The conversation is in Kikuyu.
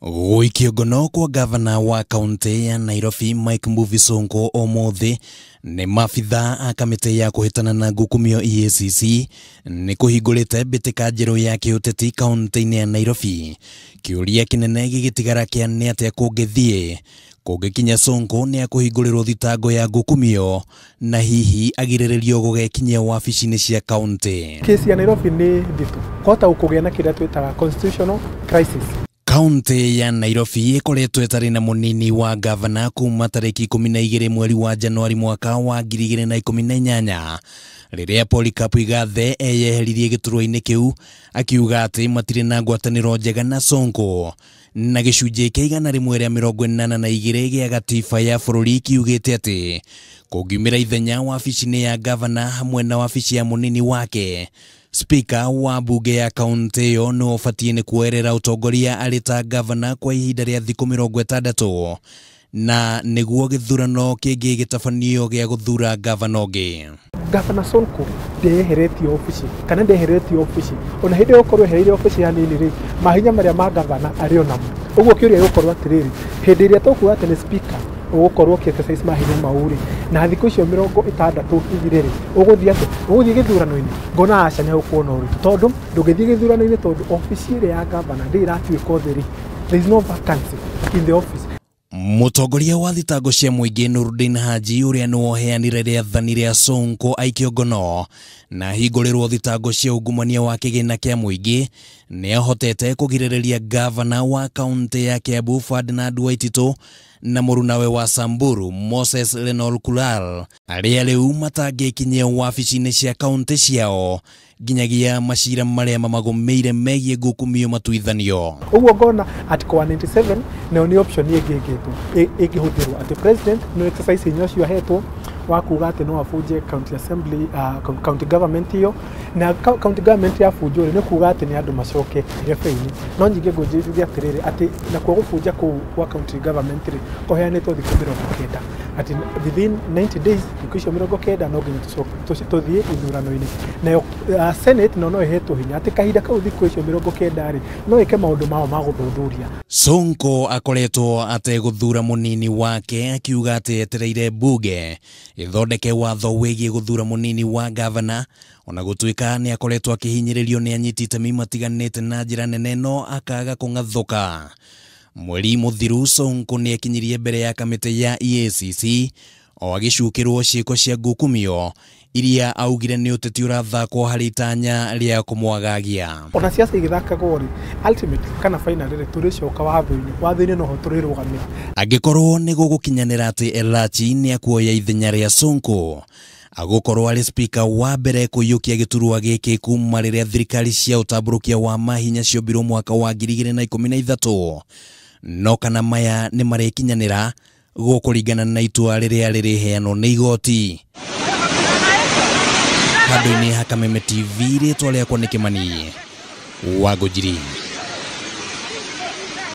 Gũikio ngono kwa gavana wa kaunti ya Nairobi Mike Mbuvi Sonko ũmũthĩ nĩ maabithaa a kamĩtĩ ya kũhĩtana na ngukumio EACC nĩ kũhingũrĩte mbĩtĩka njerũ ya kĩũteti kaunti-inĩ ya Nairobi. Kĩũria kĩnene gĩgĩtigara kĩa nĩ atĩa kũngĩthiĩ kũngĩkinya Sonko nĩ akũhingũrĩrwo thitango ya ngukumio na hihi agirĩrĩrio gũgekinyia wabici-inĩ cia kaunti. Kesi ya Nairobi nĩ nditũ kũhota kũgĩa na kĩrĩa twĩtaga constitutional crisis. Kaunti ya Nairobi ĩkoretwo ĩtarĩ na mũnini wa gavana kuma tarĩki 12 mweri wa Januari mwaka wa 2018 rĩrĩa Polycarp Igathe eyeheririe gĩturwa-inĩ kĩu akiuga atĩ matirĩ na ngwatanĩro njega na Sonko na gĩcunjĩ kĩa 182 gĩa gatiba ya bũrũri kiugĩte atĩ kũngiumĩra ithenya wabici-inĩ ya gavana hamwe na wabici ya mũnini wake, Speaker wa bunge ya kaunti ĩyo nĩ ũbatiĩ nĩ kuoerera ũtongoria arĩ ta gavana kwa ihinda rĩa thikũ 60 na nĩguo gĩthurano kĩngĩ gĩtabanio gĩa gũthura gavana ũngĩ. Gavana Sonko ndeyeheretie obici kana ndeheretio obici ona hĩndĩ ĩyo ũkorwo ehereire obici hanini rĩ, mahinya marĩa ma gavana arĩ o namo. Ũguo kĩũria gĩgũkorwo atĩrĩrĩ, hĩndĩ ĩrĩa tũkuga atĩ nĩ speaker ũgũkorwo ũkĩ exercise mahinya mau rĩ, na thikũ icio 60 ithire rĩ, ũgũthiĩ atĩa? Ũgũthiĩ gĩthurano-inĩ? Ngona aca nĩ gũkuona ũritũ tondũ ndũngĩthiĩ gĩthurano-inĩ tondũ obici ĩrĩa ya gavana ndĩrĩ ĩratuĩka ũtheri. There is no vacancy in the office. Mũtongoria wa thitango cia mũingĩ Nurdin Haji ũrĩa nĩwe ũheanire rĩathani rĩa Sonko aikio ngono na ahingũrĩrwo thitango cia ungumania wa kĩgĩna kĩa mũingĩ nĩ ahotete kũgirĩrĩria gavana wa kaunti ya Kiambu Ferdinand Waititu na mũrunawe wa Samburu Moses Lenol Kulal arĩa rĩu matangĩkinyia wabici-inĩ cia kaunti ciao nginyagia macira marĩa mamagũmĩire megiĩ ngukumio matuithanio. Ũguo ngona Article 197 nayo nĩ option ĩngĩ ĩngĩhũthĩrwo atĩ president no exercise hinya ũcio ahetwo wa kuga atĩ no abunje county assembly, county government ĩyo, na county government yabunjwo rĩ nĩ kuga atĩ nĩ andũ macoke irebe-inĩ. No nyingĩ ngũnjĩrire atĩrĩrĩ atĩ nakuo gũbunja kũu kwa county government rĩ kũheanĩtwo thikũ 90, atĩ within 90 days thikũ icio 90 no nginya tũthiĩ ithurano-inĩ. Nayo Senate no ĩhetwo hinya atĩ kahinda kau thikũ icio 90 rĩ no ĩke maũndũ mao ma gũthuthuria. Sonko akoretwo ategũthura mũnini wake akiuga atĩ etereire bunge ĩthondeke watho wĩgiĩ gũthura mũnini wa gavana ona gũtuĩka nĩ akoretwo akĩhinyĩrĩrio nĩ anyiti itemi matiganĩte na njĩra nene no akaga kũng'athũka. Mweri mũthiru Sonko nĩ ekinyirie mbere ya kamĩtĩ ya EACC o agĩcukĩrwo ciĩko cia ngukumio iria augire nĩ ũteti ũrathakwo harĩ itanya rĩa kũmwagagia. Ona siasa igĩthakagwo rĩ, ultimately kana finally rĩ tũrĩcoka watho-inĩ, watho-inĩ noho tũrĩrũgamĩra. Angĩkorwo nĩ gũgũkinyanĩra atĩ Elachi nĩ akuoya ithenya rĩa Sonko agũkorwo arĩ speaker wa mbere kũiyũkia gĩturwa gĩkĩ kuma rĩrĩa thirikari cia ũtambũrũkia wa mahinya ciombirwo mwaka wa 2013 no kana maya nĩ marĩkinyanĩra gũkũringana na itua rĩrĩa rĩrĩheanwo nĩ igoti. Handũ-inĩ ha Kameme TV, rĩtwa rĩakwa nĩ Kĩmani wa Ngũnjiri.